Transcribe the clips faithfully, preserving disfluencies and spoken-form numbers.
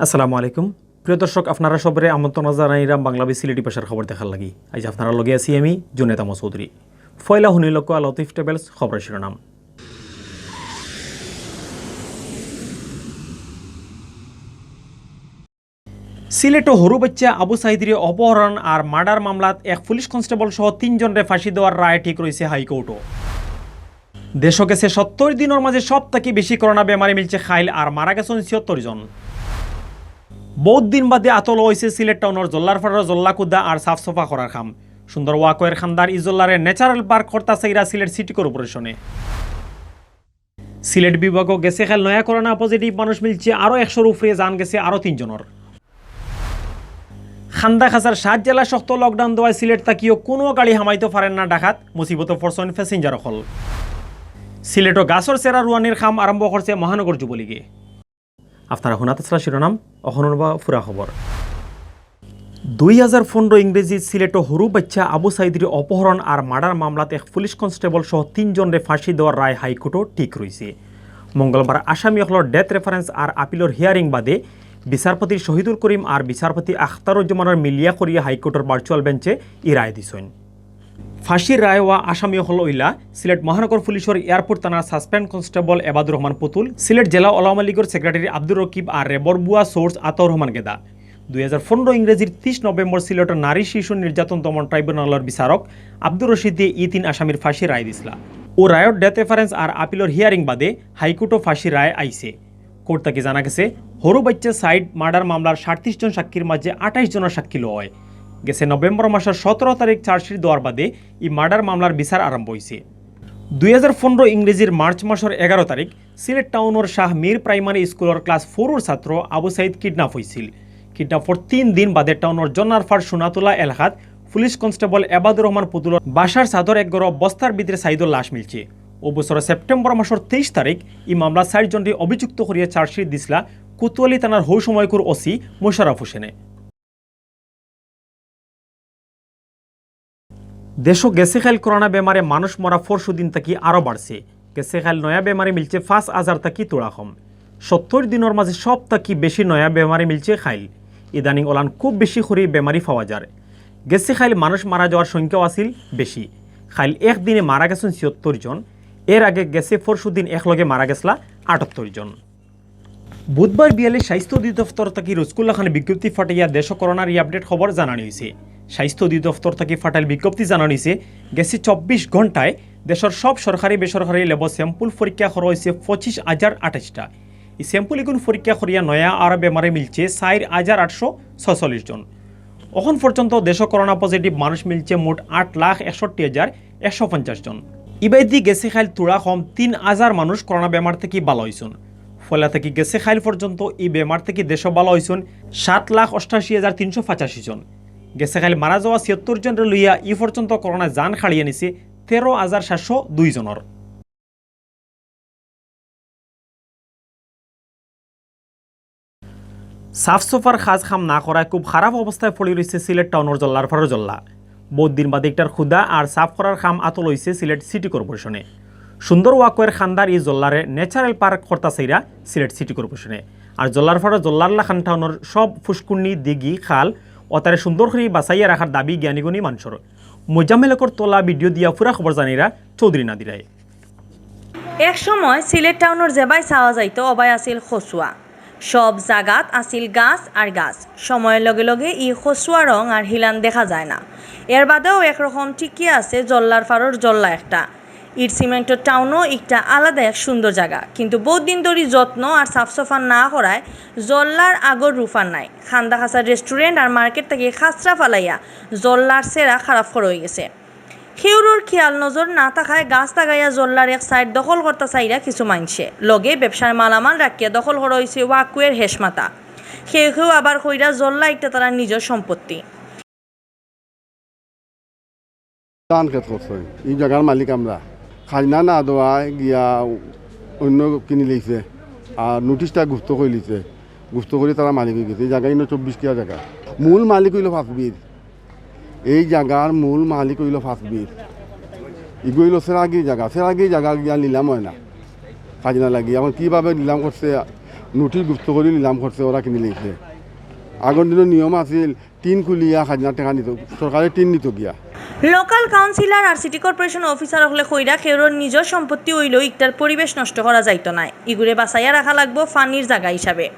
আসসালামু আলাইকুম। প্রিয় দর্শক, আপনারা সবরে আমন্ত্রণ জানাইরাম বাংলাদেশ সিলেটি ভাষার খবর দেখার লাগি। আইজ আপনারার লগে আছি আমি, জুনেদ আহমদ চৌধুরী। পয়লা হুনিলক্কা লতিফ ট্রাভেলস খবরের শিরোনাম। সিলেটো হুরু বাইচ্চা আবু সাইদরে অপহরণ আর মার্ডার মামলাত এক পুলিশ কনস্টেবল সহ তিনজনরে ফাঁসি দেওয়ার রায় ঠিক রইছে হাইকোর্টো। দেশো গেছে সত্তর দিনর মাঝে সব থাকি বেশি করোনা বেমারি মিলছে খাইল আর মারা গেছইন ছিয়াত্তর জন। বউত দিন বাদে আতো লওয়া অইছে সিলেট টাউনর জল্লার ফাড়র জল্লা কুদা আর সাফ সফা করার কাম। সুন্দর ওয়াকওয়ের খান্দার ই জল্লারে ন্যাচারাল পার্ক করতা চাইরা সিলেট সিটি কর্পোরেশনে। সিলেট বিভাগো গেছে খাইল নয়া করোনা পজিটিভ মানুষ মিলছে আরো একশোর উপরে, জান গেছে আরো তিনজনর। খান্দা খাসার সাত জেলা শক্ত লকডাউন দেওয়ায় সিলেট থাকিও কুনু গাড়ি হামাইতো পারের না ঢাকাত, মুসিবতো পড়ছইন প্যাসেঞ্জার অকল। সিলেটো গাছর চেরা রুয়ানির কাম আরম্ভ করছে মহানগর যুবলীগে। আপনারা হুনাত আছলা শিরোনাম, অখন হুনবা পুরা খবর। দুই হাজার পনেরো ইংরেজি সিলেটো হুরু বাইচ্চা আবু সাইদরে অপহরণ আর মার্ডার মামলাত এক পুলিশ কনস্টেবল সহ তিনজনরে ফাঁসি দেওয়ার রায় হাইকোর্টো ঠিক রইছে। মঙ্গলবার আসামি অকলর ডেথ রেফারেন্স আর আপিলর হিয়ারিং বাদে বিচারপতি শহীদুল করিম আর বিচারপতি আখতারুজ্জামানর মিলিয়া করিয়া হাইকোর্টর ভার্চুয়াল বেঞ্চে ই রায় দিছইন। ফাঁসির রায় অওয়া আসামি অকল অইলা সিলেট মহানগর পুলিশর এয়ারপোর্ট থানার সাসপেন্ড কনস্টেবল এবাদুর রহমান পুতুল, সিলেট জেলা ওলামা লীগর সেক্রেটারি আব্দুর রকিব আর রেবর বুয়া সোর্স আতাউর রহমান গেদা। দুই হাজার পনেরো ইংরেজির তিরিশ নভেম্বর সিলেটর নারী শিশু নির্যাতন দমন ট্রাইব্যুনালর বিচারক আব্দুর রশিদে ই তিন আসামির ফাঁসির রায় দিছলা। অউ রায়র ডেথ রেফারেন্স আর আপিলর হিয়ারিং বাদে হাইকোর্টো ফাঁসির রায় আইছে। কোর্ট থাকি জানা গেছে, হুরু বাইচ্চা সাইদ মার্ডার মামলার সাতত্রিশ জন সাক্ষীর মাঝে আঠাইশ জনর সাক্ষী লওয়া অয়। গেছে নভেম্বর মাসর সতেরো তারিখ চার্জশিট দেওয়ার বাদে ই মার্ডার মামলার বিচার আরম্ভ অইছে। দুই হাজার পনেরো ইংরেজির মার্চ মাসর এগারো তারিখ সিলেট টাউনর শাহ মীর প্রাইমারি স্কুলর ক্লাস ফোরর ছাত্র আবু সাইদ কিডন্যাপ অইছিল। কিডন্যাপর তিন দিন বাদে টাউনর জন্নারফাড় সোনাতুলা এলাকাত পুলিশ কনস্টেবল এবাদুর রহমান পুতুলর বাসার ছাদর এক ঘরো বস্তার ভিতরে সাইদর লাশ মিলছে। অউ বছরর সেপ্টেম্বর মাসর তেইশ তারিখ ই মামলাত চাইরজনরে অভিযুক্ত করিয়া চার্জশিট দিছলা কোতোয়ালি থানার হউ সময়কুর ওসি মোশাররফ হোসেনে। দেশো গেছে খাইল করোনা বেমারে মানুষ মরা পরশু দিন থাকি আরো বাড়ছে। গেছে খাইল নয়া বেমারি মিলছে পাঁচ হাজার থাকি থুড়া কম। সত্তর দিনর মাঝে সব থাকি বেশি নয়া বেমারি মিলছে খাইল। ইদানিং অলান খুব বেশি করি বেমারি পাওয়া যার। গেছে খাইল মানুষ মারা যাওয়ার সংখ্যাও আছিল বেশি। খাইল এক দিনে মারা গেছইন ছিয়াত্তর জন। এর আগে গেছে পরশু দিন একলগে মারা গেছলা আটাত্তর জন। বুধবার বিয়ালে স্বাস্থ্য অধিদপ্তর থাকি রুজকুল্লা খান বিজ্ঞপ্তি ফাটাইয়া দেশো করোনার ই আপডেট খবর জানানি অইছে। স্বাস্থ্য অধিদপ্তর থাকি ফাটাইল বিজ্ঞপ্তি জানানি অইছে, গেছে চব্বিশ ঘন্টায় দেশর সব সরকারি বেসরকারি ল্যাবো স্যাম্পল পরীক্ষা করা অইছে পঁচিশ হাজার আঠাইশটা। ই স্যাম্পল ইগুন পরীক্ষা করিয়া নয়া আর বেমারে মিলছে চাইর হাজার আটশো ছয়চল্লিশ জন। অখন পর্যন্ত দেশো করোনা পজিটিভ মানুষ মিলছে মোট আট লাখ একষট্টি হাজার একশো পঞ্চাশ জন। ইবায়দি গেছে খাইল থুড়া কম তিন হাজার মানুষ করোনা বেমার থাকি ভালা অইছইন। পয়লা থাকি গেছে খাইল পর্যন্ত ই বেমার থাকি দেশো ভালা অইছইন সাত লাখ অষ্টাশি হাজার তিনশো পঁচাশি জন। গেছে খাইল মারা যাওয়া ছিয়াত্তর জনরে লইয়া ই পর্যন্ত করোনায় জান কাড়িয়া নিছে তেরো হাজার সাতশো দুই জনর। সাফ সফার কাজ কাম না করায় খুব খারাপ অবস্থায় পড়ি রইছে সিলেট টাউনর জল্লার ফাড়র জল্লা। বউত দিন বাদে ইকটার খুদা আর সাফ করার কাম আতো লইছে সিলেট সিটি কর্পোরেশনে। সুন্দর ওয়াকওয়ের খান্দার ই জল্লারে ন্যাচারাল পার্ক করতা চাইরা সিলেট সিটি কর্পোরেশনে। আর জল্লার ফাড়র জল্লার লাখান টাউনর সব ফুসকুনি, দিঘি, খাল অতারে সুন্দর করি বাচাইয়া রাখার দাবি জ্ঞানীগুণী মানষর। মোজাম্মেল হকর তোলা ভিডিও দিয়া পুরা খবর জানাইরা চৌধুরী নাদিরায়। এক সময় সিলেট টাউনর যেবায় চাওয়া যাইতো অবায় আছিল কচুয়া। সব জাগাত আছিল গাছ আর গাছ। সময়র লগে লগে ই কচুয়া রং আর হিলান দেখা যায় না। এর বাদেও একরকম টিকিয়া আছে জল্লার ফাড়র জল্লা একটা। ইট সিমেন্টর টাউনও একটা আলাদা এক সুন্দর জাগা, কিন্তু বউত দিন ধরি যত্ন আর সাফ সফা না করায় জল্লার আগর রূপ আর নাই। খান্দা খাসার রেস্টুরেন্ট আর মার্কেট থাকি খাসরা ফালাইয়া জল্লার চেরা খারাপ করা অইগেছে। কেউরর খিয়াল নজর না থাকায় গাছ লাগাইয়া জল্লার এক সাইড দখল করতা চাইরা কিছু মাইনষে। লগে ব্যবসার মালামাল রাখিয়া দখল করা অইছে ওয়াকওয়ের হেশমাতা। কেউ কেউ আবার কইরা জল্লা ইকটা তারার নিজর সম্পত্তি। ধান খেত করছে, ই জাগার মালিক আমরা। খাজনা না দেওয়ায় গিয়া অইন্য কিনি লইছে, আর নোটিশটা গুপ্ত করি লইছে। গুপ্ত করি তারা মালিক অইগেছে। ই জাগা ইনো চব্বিশ কিয়া জাগা। মূল মালিক অইলো ফাসবির। এই জাগার মূল মালিক অইলো ফাসবির। ইগু অইলো সেরাগির জাগা। সেরাগির জাগা গিয়া নিলাম অয় না, খাজনা লাগি। এখন কিভাবে নিলাম করছে, নোটিশ গুপ্ত করি নিলাম করছে, ওরা কিনি লিখে। আগর দিনর নিয়ম আছিল, টিন খুলিয়া খাজনা টেকা নিত, সরকারে টিন নিত গিয়া। লোকাল কাউন্সিলর আর সিটি কর্পোরেশন অফিসার অকলে কইরা কেউরর নিজর সম্পত্তি অইলেও ইকটার পরিবেশ নষ্ট করা যাইতো নায়। ইগুরে বাঁচাইয়া রাখা লাগবো পানির জাগা হিসাবে।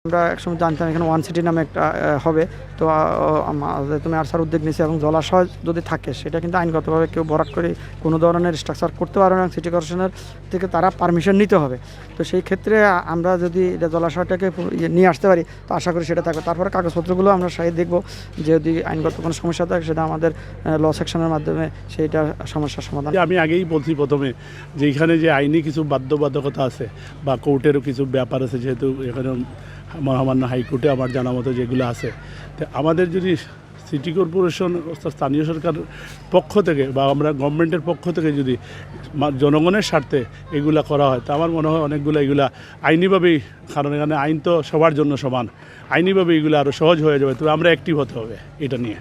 আমরা একসময় জানতাম এখানে ওয়ান সিটি নামে একটা আহ, হবে। তো আহ, আমা- যেহেতু মেয়র স্যার উদ্যোগ নিয়েছে এবং জলাশয় যদি থাকে, সেটা কিন্তু আইনগতভাবে কেউ ভরাট করে কোনো ধরনের স্ট্রাকচার করতে পারবে না, সিটি কর্পোরেশনের থেকে তারা পারমিশন নিতে হবে। তো সেই ক্ষেত্রে আ- আমরা যদি এটা জলাশয়টাকে পু- ইয়ে নিয়ে আসতে পারি, তো আশা করি সেটা থাকবে। তারপরে কাগজপত্রগুলো আমরা সাথে দেখব, যদি আইনগত কোনো সমস্যা থাকে, সেটা আমাদের ল সেকশনের মাধ্যমে সেইটা সমস্যার সমাধান। আমি আগেই বলছি প্রথমে যে এখানে যে আইনি কিছু বাধ্যবাধকতা আছে বা কোর্টেরও কিছু ব্যাপার আছে, যেহেতু এখানে মহামান্য হাইকোর্টে আমার জানা মতো যেগুলো আছে, তো আমাদের যদি সিটি কর্পোরেশন অর্থাৎ স্থানীয় সরকার পক্ষ থেকে বা আমরা গভর্নমেন্টের পক্ষ থেকে যদি মা- জনগণের স্বার্থে এগুলা করা হয়, তা আমার মনে হয় অনেকগুলো এগুলা আইনিভাবেই, কারণ এখানে আইন তো সবার জন্য সমান, আইনিভাবে এগুলো আরও সহজ হয়ে যাবে। তবে আমরা অ্যাক্টিভ হতে হবে এটা নিয়ে।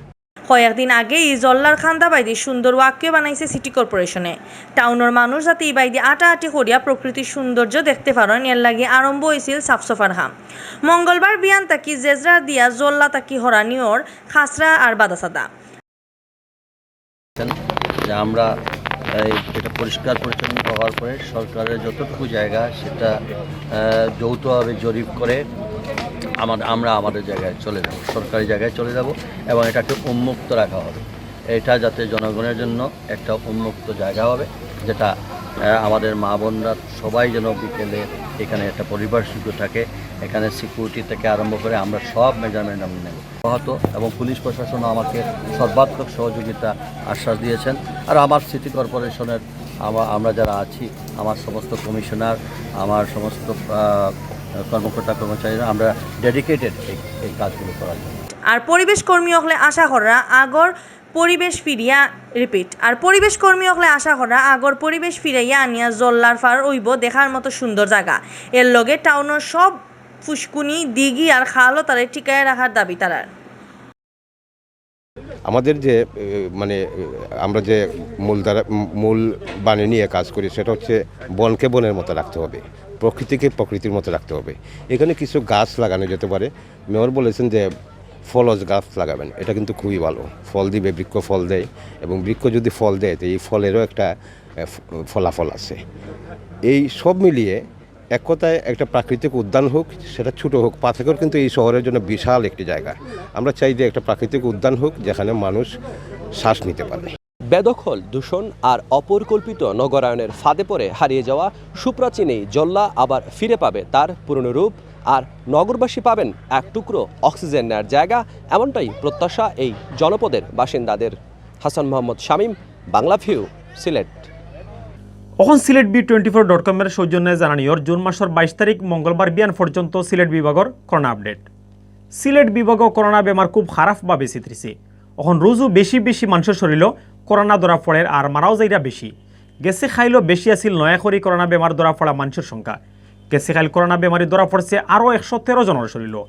কয়েকদিন আগে ই জল্লার খান্দা বাইদি সুন্দর ওয়াকওয়ে বানাইছে সিটি কর্পোরেশনে। টাউনর মানুষ যাতে ই বাইদি আটাআটি করিয়া প্রকৃতির সৌন্দর্য দেখতে পারইন, এর লাগি আরম্ভ অইছিল সাফসফার কাম। মঙ্গলবার বিয়ান থাকি জেজরা দিয়া জল্লা থাকি হরানিওর খাসরা আর বাদাসাদা। যে আমরা এই এটা পরিষ্কার পরিচ্ছন্ন হওয়ার পরে সরকারের যতটুকু জায়গা সেটা আহ, যৌথভাবে জরিপ করে আমাদের আমরা আমাদের জায়গায় চলে যাব, সরকারি জায়গায় চলে যাব এবং এটাকে উন্মুক্ত রাখা হবে। এটা যাতে জনগণের জন্য একটা উন্মুক্ত জায়গা হবে, যেটা আহ, আমাদের মা বোনরা সবাই যেন বিকেলে এখানে একটা পরিবেশযোগ্য থাকে। এখানে সিকিউরিটি থেকে আরম্ভ করে আমরা সব মেজারমেন্ট আমরা নেব। আহত এবং পুলিশ প্রশাসনও আমাকে সর্বাত্মক সহযোগিতা আশ্বাস দিয়েছেন। আর আমার সিটি কর্পোরেশনের আমা- আমরা যারা আছি, আমার সমস্ত কমিশনার, আমার সমস্ত আহ, কর্মকর্তা কর্মচারীরা আমরা ডেডিকেটেড এই এই কাজগুলো করার জন্য। আর পরিবেশ কর্মী অকলে আশা কররা আগর পরিবেশ ফিরিয়া, রিপিট, আর পরিবেশ কর্মী অকলে আশা কররা আগর পরিবেশ ফিরাইয়া আনিয়া জল্লার ফার অইব দেখার মতো সুন্দর জাগা। এর লগে টাউনর সব ফুসকুনি, দিঘি আর খালও তারে টিকায় রাখার দাবি তারার। আমাদের যে এ, মানে এ, আমরা যে মূল ধারা মূল বাণী নিয়ে কাজ করি, সেটা হচ্ছে বনকে বনের মতো রাখতে হবে, প্রকৃতিকে প্রকৃতির মতো রাখতে হবে। এখানে কিছু গাছ লাগানো যেতে পারে। মেয়র বলেছেন যে ফলজ গাছ লাগাবেন, এটা কিন্তু খুবই ভালো, ফল দিবে, বৃক্ষ ফল দেয়, এবং বৃক্ষ যদি ফল দেয়, তো এই ফলেরও একটা এ, ফ- ফলাফল আছে। এই সব মিলিয়ে এক কথায় একটা প্রাকৃতিক উদ্যান হোক, সেটা ছোট হোক, পাঁচ একর কিন্তু এই শহরের জন্য বিশাল একটি জায়গা। আমরা চাই যে একটা প্রাকৃতিক উদ্যান হোক, যেখানে মানুষ শ্বাস নিতে পারে। বেদখল, দূষণ আর অপরিকল্পিত নগরায়নের ফাঁদে পড়ে হারিয়ে যাওয়া সুপ্রাচীন এই জল্লা আবার ফিরে পাবে তার পুরনো রূপ, আর নগরবাসী পাবেন এক টুকরো অক্সিজেন নেয়ার জায়গা। এমনটাই প্রত্যাশা এই জনপদের বাসিন্দাদের। হাসান মোহাম্মদ শামীম, বাংলা ভিউ, সিলেট। অখন Sylhet B twenty four dot কমের সৌজন্যে জানানিওর জুন মাসর বাইশ তারিখ মঙ্গলবার বিয়ান পর্যন্ত সিলেট বিভাগর করোনা আপডেট। সিলেট বিভাগও করোনা বেমার খুব খারাপভাবে চিত্রিছে। অখন রোজও বেশি বেশি মানুষর শরীরও করোনা ধরা পড়ের আর মারাও যাইরা বেশি। গেছে কাইলও বেশি আছিল নয়া করি করোনা বেমার ধরা পড়া মানুষর সংখ্যা। গেছে কাইল করোনা বেমারি ধরা পড়ছে আরও একশো তেরো জনর শরীরও।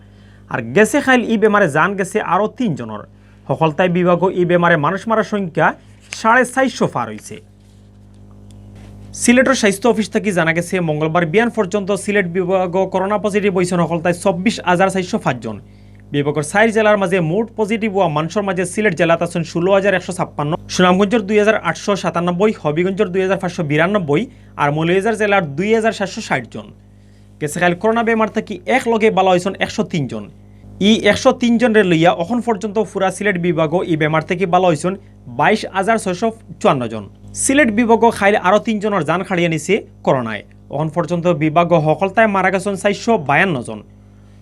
আর গেছে কাইল ই বেমারে জান গেছে আরও তিন জনর। হকলতাই বিভাগও ই বেমারে মানুষ মারার সংখ্যা সাড়ে চারশো পার অইছে। সিলেটর স্বাস্থ্য অফিস থাকি জানা গেছে, মঙ্গলবার বিয়ান পর্যন্ত সিলেট বিভাগও করোনা পজিটিভ অইছইন হকলতাই চব্বিশ হাজার চারশো পাঁচ জন। বিভাগর চাইর জেলার মাঝে মোট পজিটিভ অওয়া মানুষর মাঝে সিলেট জেলাত আছইন ষোলো হাজার একশো ছাপ্পান্ন, সুনামগঞ্জর দুই হাজার আটশো সাতানব্বই, হবিগঞ্জর দুই হাজার পাঁচশো বিরানব্বই, আর মৌলভীবাজার জেলার দুই হাজার সাতশো ষাট জন। গেছে কাইল করোনা বেমার থাকি এক লগে বালা অইছইন একশো তিন জন। ই একশো তিন জনরে লইয়া অখন পর্যন্ত পুরা সিলেট বিভাগও ই বেমার থাকি বালা অইছইন বাইশ হাজার ছয়শো চুয়ান্ন জন। সিলেট বিভাগও কাইল আরও তিন জনর জান কাড়িয়া নিছে করোনায়। অখন পর্যন্ত বিভাগও হকলতায় মারা গেছইন চারশো বায়ান্ন জন।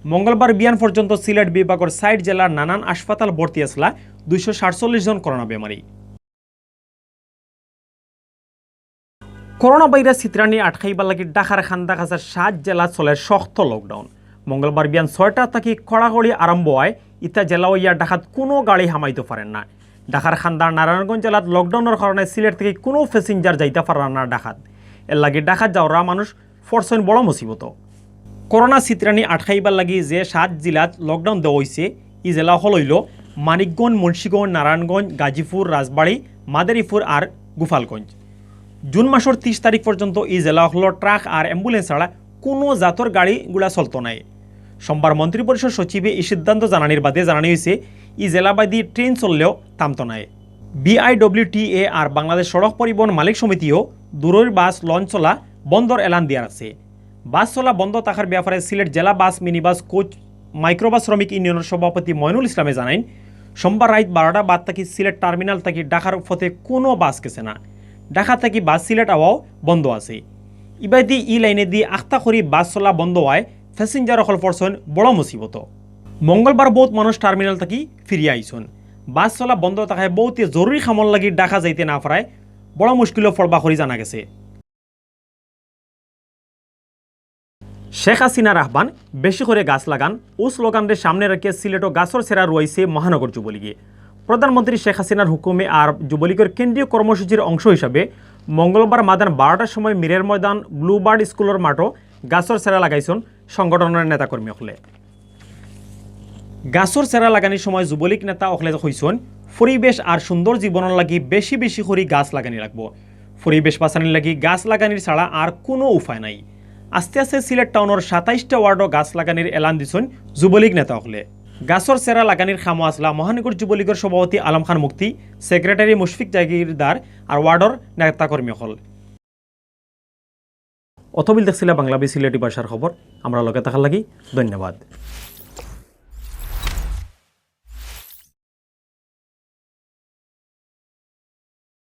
মঙ্গলবার বিয়ান পর্যন্ত সিলেট বিভাগর চাইর জেলার নানান হাসপাতাল ভর্তি আছলা দুইশো সাতচল্লিশ জন করোনা বেমারি। করোনা ভাইরাস ছিতরানি আটকাইবার লাগি ঢাকার কান্দা কাছার সাত জেলাত চলের শক্ত লকডাউন। মঙ্গলবার বিয়ান ছয়টা থাকি কড়াকড়ি আরম্ভ অয়। ইতা জেলা অইয়া ঢাকাত কুনু গাড়ি হামাইতো পারের না। ঢাকার কান্দার নারায়ণগঞ্জ জেলাত লকডাউনর কারণে সিলেট থাকি কুনু প্যাসেঞ্জার যাইতা পাররা না ঢাকাত। এরলাগি ঢাকাত যাওরা মানুষ পড়ছইন বড় মুসিবতো। করোনা ছিতরানি আটকাইবার লাগি যে সাত জেলাত লকডাউন দেওয়া অইছে, ই জেলা অকল অইলো মানিকগঞ্জ, মুন্সিগঞ্জ, নারায়ণগঞ্জ, গাজীপুর, রাজবাড়ী, মাদারীপুর আর গোপালগঞ্জ। জুন মাসর ত্রিশ তারিখ পর্যন্ত ই জেলা অকলর ট্রাক আর অ্যাম্বুলেন্স ছাড়া কুনু জাতর গাড়ি ঘোড়া চলতো নায়। সোমবার মন্ত্রিপরিষদ সচিবে ই সিদ্ধান্ত জানানির বাদে জানানি অইছে, ই জেলা বাদি ট্রেন চললেও থামতো নায়। বিআইডব্লিউটিএ আর বাংলাদেশ সড়ক পরিবহন মালিক সমিতিও দূরর বাস, লঞ্চ চলা বন্ধর এলান দিয়া রাখছে। বাস চলা বন্ধ থাকার ব্যাপারে সিলেট জেলা বাস, মিনিবাস, কোচ, মাইক্রোবাস শ্রমিক ইউনিয়নর সভাপতি ময়নুল ইসলামে জানাইন, সোমবার রাইত বারোটা বাদ থাকি সিলেট টার্মিনাল থাকি ঢাকার পথে কুনু বাস গেছে না। ঢাকা থাকি বাস সিলেট আওয়াও বন্ধ আছে। ইবাদি ই লাইনেদি আখতা করি বাস চলা বন্ধ অওয়ায় প্যাসেঞ্জার অকল পড়ছইন বড় মুসিবত। মঙ্গলবার বউত মানুষ টার্মিনাল থাকি ফিরিয়া আইছইন। বাস চলা বন্ধ থাকায় বউতে জরুরি কামর লাগি ঢাকা যাইতে না পারায় বড় মুশকিলো পড়বা করি জানা গেছে। শেখ হাসিনার আহ্বান, বেশি করে গাছ লাগান, ও স্লোগানরে সামনে রাখিয়া সিলেটো গাছর চারা রুয়াইছে মহানগর যুবলীগে। প্রধানমন্ত্রী শেখ হাসিনার হুকুমে আর যুবলীগর কেন্দ্রীয় কর্মসূচির অংশ হিসাবে মঙ্গলবার মাদান বারোটার সময় মীরের ময়দান ব্লুবার্ড স্কুলর মাঠো গাছর চারা লাগাইছইন সংগঠনর নেতাকর্মী অকলে। গাছর চারা লাগানির সময় যুবলীগ নেতা অকলে কইছইন, পরিবেশ আর সুন্দর জীবনর লাগি বেশি বেশি করি গাছ লাগানি লাগবো। পরিবেশ বাঁচানির লাগি গাছ লাগানির ছাড়া আর কুনু উপায় নাই। আস্তে আস্তে সিলেট টাউনর সাতাইশটা ওয়ার্ডো গাছ লাগানির এলান দিছইন যুবলীগ নেতা অকলে। গাছর চারা লাগানির কামো আছলা মহানগর যুবলীগর সভাপতি আলম খান মুক্তি, সেক্রেটারি মুশফিক জাগিরদার আর ওয়ার্ডর নেতাকর্মী অকল। অতবিল দেখছিলা বাংলা বি সিলেটি ভাষার খবর। আমরার লগে থাকার লাগি ধন্যবাদ।